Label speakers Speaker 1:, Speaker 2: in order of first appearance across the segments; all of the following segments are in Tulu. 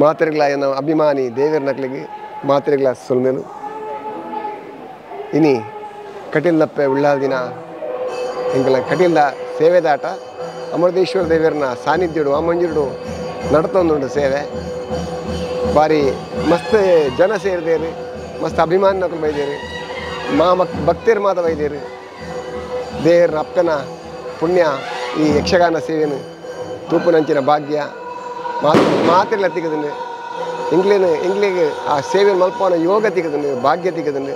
Speaker 1: ಮಾತೆರೆಗ್ಲ ಎನ್ನ ಅಭಿಮಾನಿ ದೇವೆರ್ನಕ್ಲೆಗ್ ಮಾತೆರೆಗ್ಲ ಸೊಲ್ಮೆಲು. ಇನಿ ಕಟೀಲ್ದಪ್ಪೆ ಉಳ್ಳಾಲ್ದಿನ ಎಂಕಲ ಕಟೀಲ್ದ ಸೇವೆದಾಟ ಅಮೃತೇಶ್ವರ ದೇವೆರ್ನ ಸಾನ್ನಿಧ್ಯಡು ವಾಮಂಜುಡು ನಡತೊಂದುಂಡು ಸೇವೆ. ಬಾರಿ ಮಸ್ತ್ ಜನ ಸೇರಿದೇರು, ಮಸ್ತ್ ಅಭಿಮಾನಿನಕುಲು ಬೈದೇರು, ಮಾ ಭಕ್ತರು ಮಾತ ಬೈದೇರು. ದೇವರ ಅಪ್ಪನ ಪುಣ್ಯ ಈ ಯಕ್ಷಗಾನ ಸೇವೆನು ತೂಪುನಂಚಿನ ಭಾಗ್ಯ ಮಾತೆಲ್ಲ ತಿಕ್ಕದುಂಡು. ಎಂಕ್ಲೇನು ಎಂಕ್ಲೆಗ್ ಆ ಸೇವೆ ಮಲ್ಪವನ ಯೋಗ ತಿಕ್ಕದುಂಡು, ಭಾಗ್ಯ ತಿಕ್ಕದುಂಡು.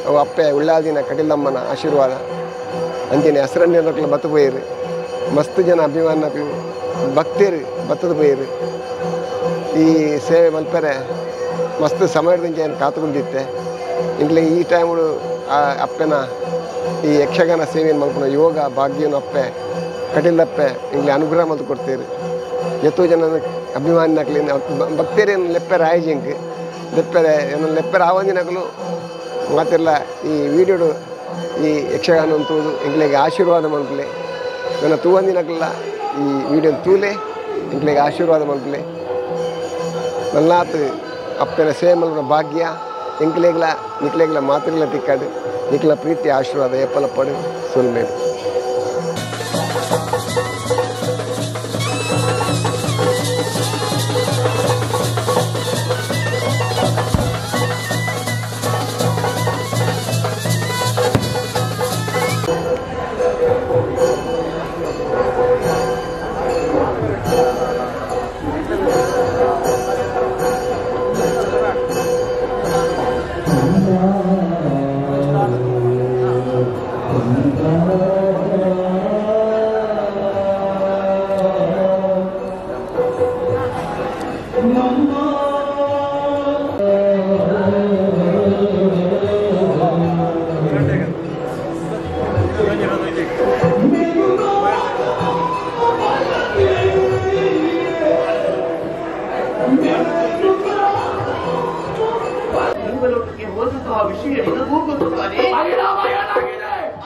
Speaker 1: ಅವು ಅಪ್ಪೆ ಉಳ್ಳಾದಿನ ಕಟೀಲಮ್ಮನ ಆಶೀರ್ವಾದ. ಅಂಚನೆ ಹಸ್ರಣ್ಯನಕ್ಲು ಬತ್ತು ಪೋಯೆರು, ಮಸ್ತ್ ಜನ ಅಭಿಮಾನಕ್ಲು ಭಕ್ತರು ಬತ್ತದ ಪೋಯೆರು. ಈ ಸೇವೆ ಮಲ್ಪರೆ ಮಸ್ತ್ ಸಮಯದಿಂದ ಏನು ಕಾತುಕೊಂಡಿತ್ತೆ. ಇಂಕ್ಲೆ ಈ ಟೈಮುಡು ಆ ಅಪ್ಪೆನ ಈ ಯಕ್ಷಗಾನ ಸೇವೆಯನ್ನು ಮಲ್ಪುನ ಯೋಗ ಭಾಗ್ಯನ ಅಪ್ಪೆ ಕಟೀಲಪ್ಪೆ ಇಂಗ್ಲೆ ಅನುಗ್ರಹ ಮಲ್ತು ಕೊಡ್ತೇರು. ಎತ್ತೋ ಜನ ಅಭಿಮಾನಿನಕ್ಲೇನು ಭಕ್ತರೇನು ಲೆಪ್ಪೆರೆ ಆಯ್ಜಿಂಕ್ ಲೆಪ್ಪೆರೆ ಏನು ಲೆಪ್ಪೆರೆ ಆವಂದಿನಕಲು ಮಾತೆಲ್ಲ ಈ ವೀಡಿಯೋಡು ಈ ಯಕ್ಷಗಾನ ತೂದು ಎಂಕ್ಲೆಗ್ ಆಶೀರ್ವಾದ ಮಲ್ಪಲೆ. ನನ್ನ ತೂವಂದಿನಕಲ್ಲ ಈ ವೀಡಿಯೋ ತೂಲೆ ಎಂಕ್ಲೆಗ್ ಆಶೀರ್ವಾದ ಮಲ್ಪಲೆ. ನಲ್ಲಾತ್ ಅಪ್ಪೆನ ಸೇವೆ ಮಲ್ಪುನ ಭಾಗ್ಯ ಎಂಕ್ಲೆಗ್ಲ ನಿಕ್ಲೆಗ್ಲ ಮಾತೆರ್ಲ ತಿಕ್ಕಾಡು. ನಿಕ್ಲ ಪ್ರೀತಿ ಆಶೀರ್ವಾದ ಏಪಲಪ್ಪಡು ಸೊಲ್ಮೇಡು.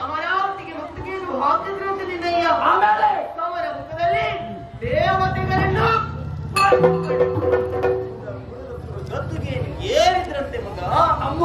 Speaker 2: ಅಮರಾವತಿಗೆ ಮುತ್ತಿಗೆಯನ್ನು ಹಾಕಿದ್ರಂತೆ ನಿನ್ನಯ್ಯ. ಸಮರ ಮುಖದಲ್ಲಿ ದೇವತೆಗಳನ್ನು ಗದ್ದುಗೆಯನ್ನು ಏರಿದ್ರಂತೆ ಮಗ. ಅಮ್ಮ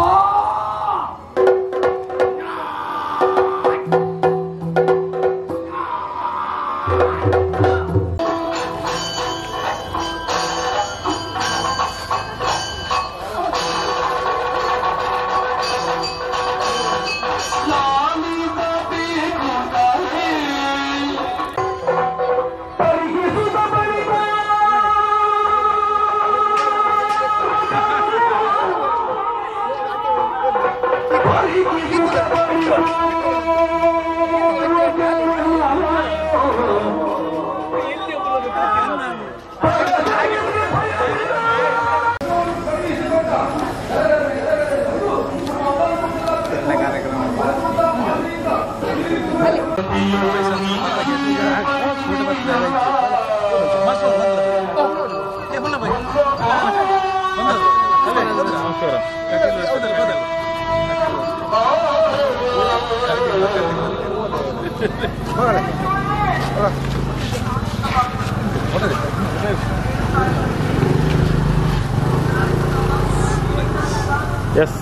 Speaker 3: Yes.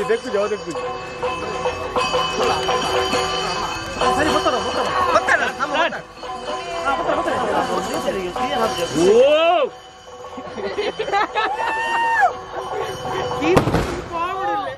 Speaker 3: देखो जाओ देखो सही बता बता
Speaker 2: बता हम बता
Speaker 3: बता ओ
Speaker 2: की पावड़ ले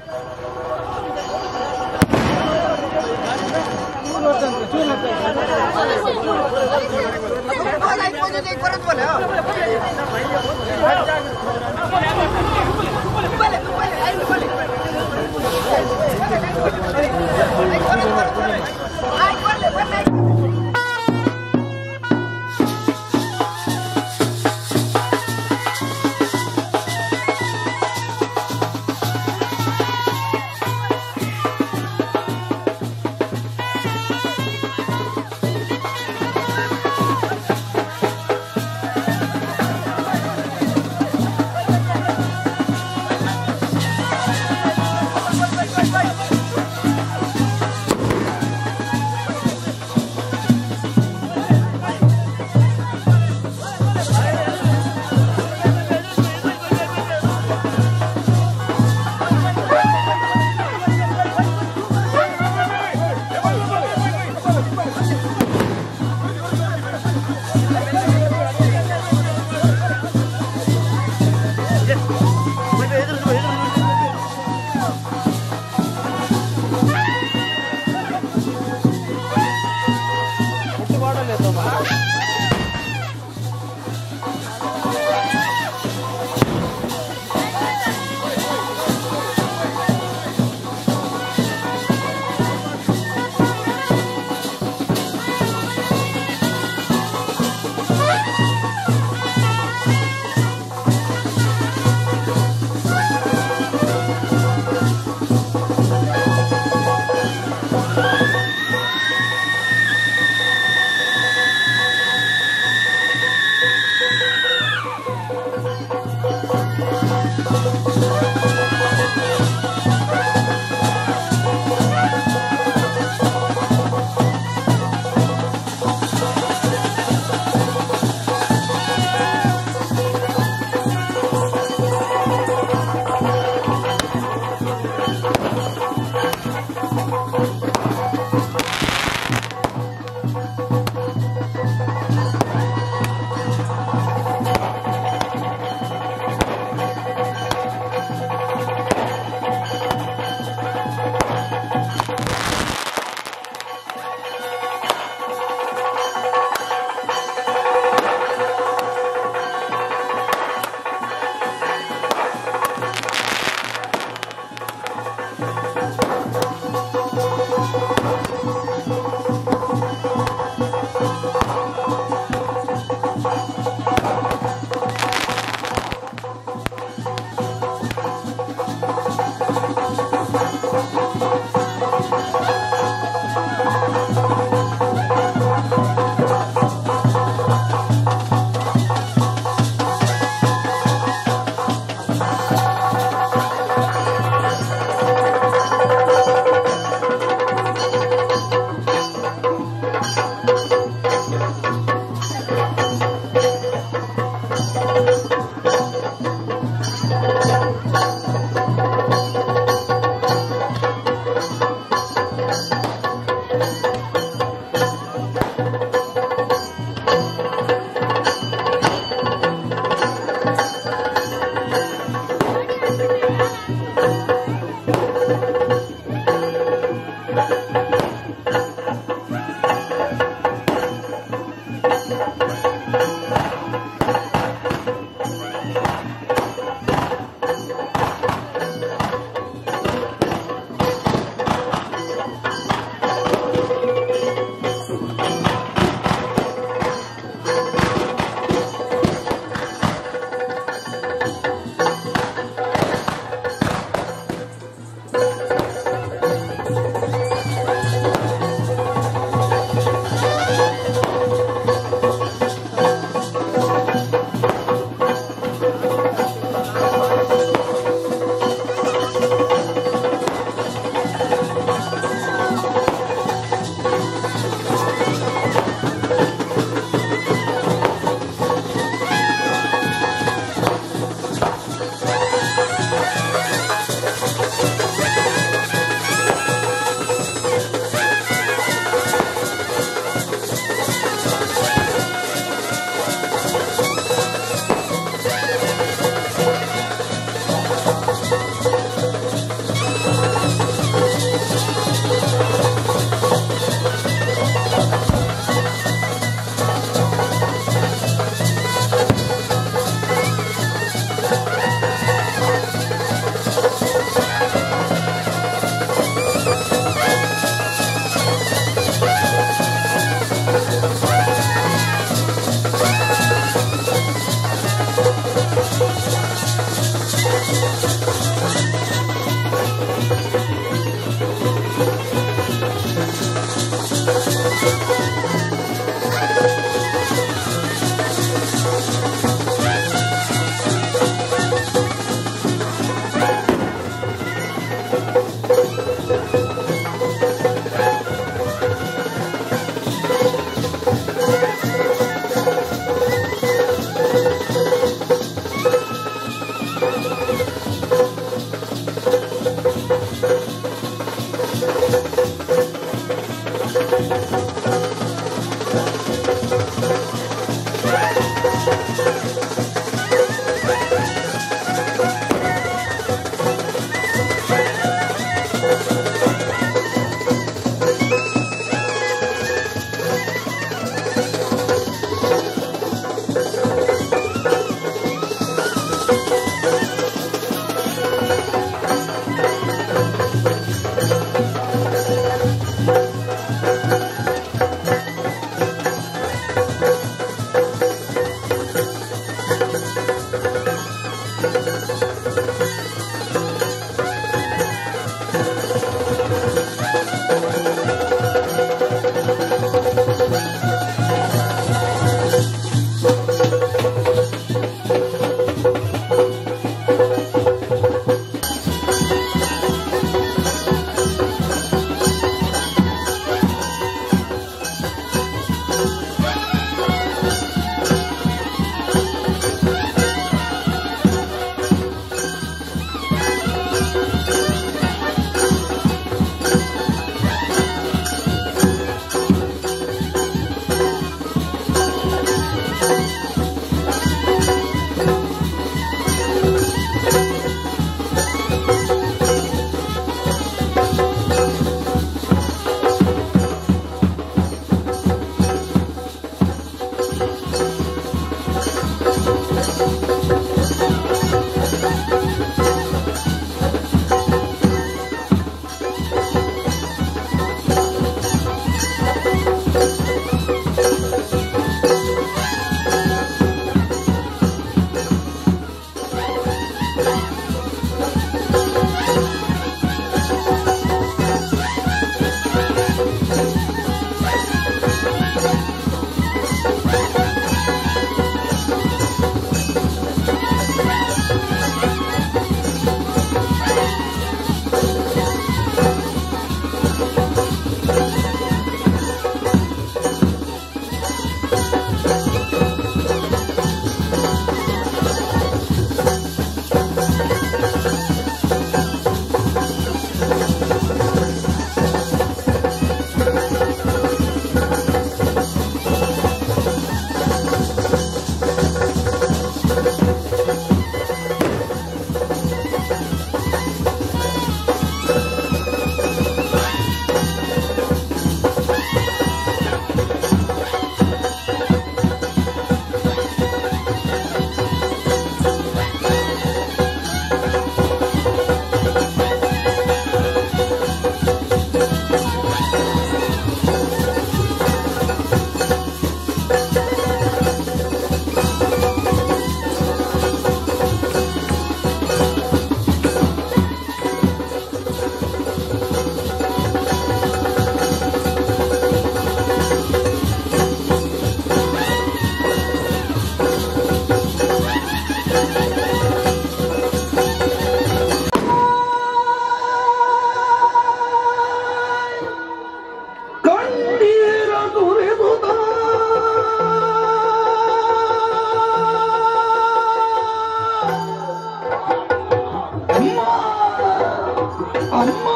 Speaker 2: ಅಮ್ಮ